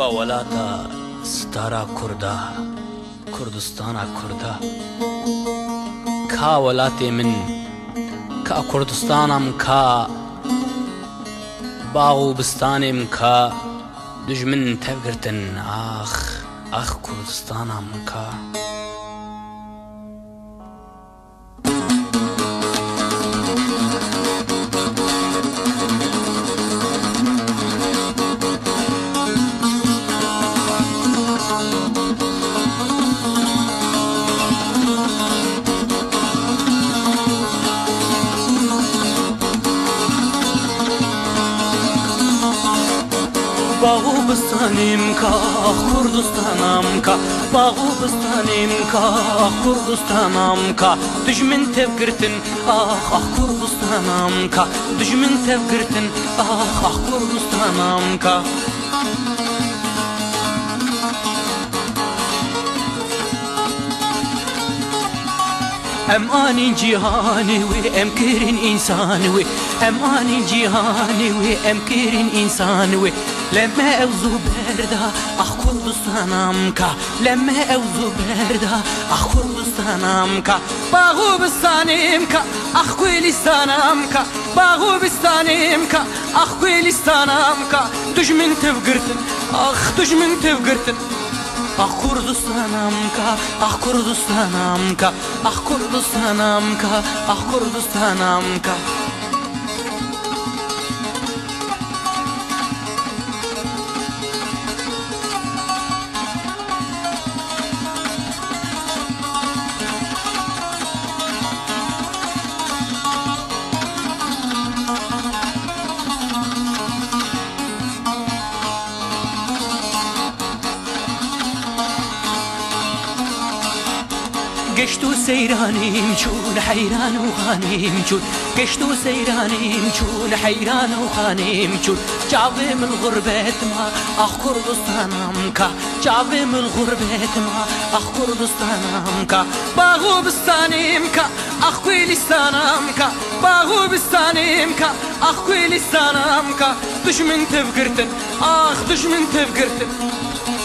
Ka welata stara Kurda, Kurdistana Kurda. Ka welatê min, ka Kurdistana min ka, bax û bistanê min ka, dijmin tev girtin ax, ax Kurdistana min ka. باغ و بستانیم کا کوردستانم کا باغ و بستانیم کا کوردستانم کا دژمن تێڤگرتن ئاخ ئاخ کوردستانم کا دژمن تێڤگرتن ئاخ ئاخ کوردستانم کا. ئەم ئانین جیهانی وێ ئەم کرین ئینسان وێ ئەم ئانین جیهانی وێ ئەم کرین ئینسان وێ لەمە ئەو زوو بەردا ئاخ کوردستانم کا لەمە ئەو زوو بەردا ئاخ کوردستانم کا باغ و بستانیم کا ئاخ کوێلیستانم کا باغ و بستانیم کا ئاخ کوێلیستانم کا دوژمن تێڤگرتن ئاخ دوژمن تێڤگرتن ئاخ کوردستانم کا ئاخ کوردستانم کا ئاخ کوردستانم کا ئاخ کوردستانم کا. گەشت و سەیرانیم چوون حەیران و خانیم چوون گەشت و سەیرانیم چوون حەیران و خانیم چوون چاوێ من غوربەت ما ئاخ کوردستانم کا چاوێ من غوربەت ما ئاخ کوردستانم کا باغ و بستانیم کا ئاخ کوێلیستانم کا باغ و بستانیم کا ئاخ کوێلیستانم کا دوژمن تێڤگرتن ئاخ دوژمن تێڤگرتن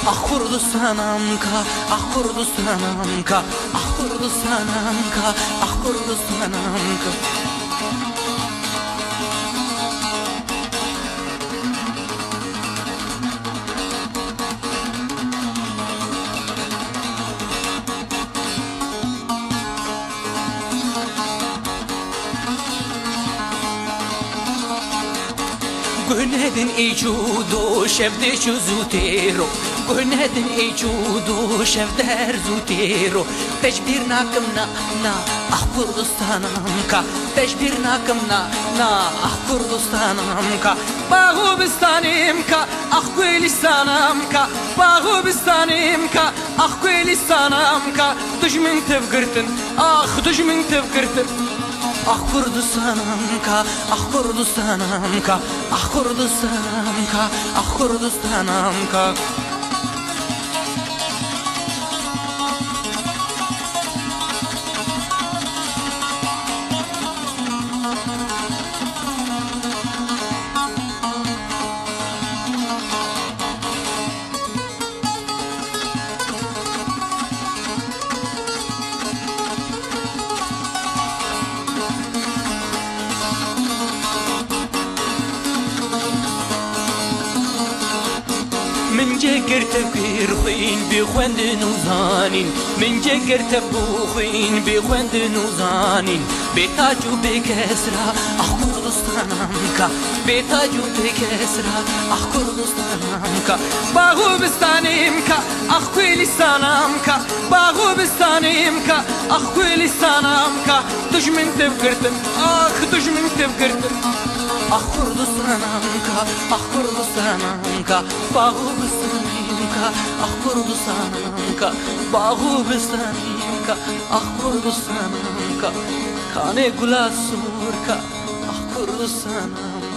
ئاخ کوردستانم کا ئاخ کوردستانم کا ئاخ کوردستانم کا ئاخ کوردستانم کا. گوهنەدن ئیچوو دۆ شەڤ دێچوو زوو تێرۆ گوهنەدن ئیچوو دۆ شەڤ دەر زوو تێرۆ تەشبیر ناکەم نا نا ئاخ کوردستانم کا تەشبیر ناکەم نا نا ئاخ کوردستانم کا باغ و بستانیم کا ئاخ کوێلیستانم کا باغ و بستانیم کا ئاخ کوێلیستانم کا دوژمن تێڤگرتن ئاخ دوژمن تێڤگرتن ئاخ کوردستانم کا ئاخ کوردستانم کا ئاخ کوردستانم کا ئاخ کوردستانم کا. من جێگر تەڤگیر خوێن بێ خوێندن و زانین من جێگر تەڤبوو خوێن بێ خوێندن و زانین بێ تاج و بێ کەسرا ئاخ کوردستانم کا بێ تاج و بێ کەسرا ئاخ کوردستانم کا باغ و بستانیم کا ئاخ کوێلیستانم کا باغ و بستانیم کا ئاخ کوێلیستانم کا دوژمن تێڤگرتن ئاخ دوژمن تێڤگرتن ئاخ کوردستانم کا ئاخ کوردستانم کا باغ و بستانیم کا ئاخ کوردستانم کا باغ و بستانیم کا ئاخ کوردستانم کا کانێ گولا سوور کا ئاخ کوردستانم.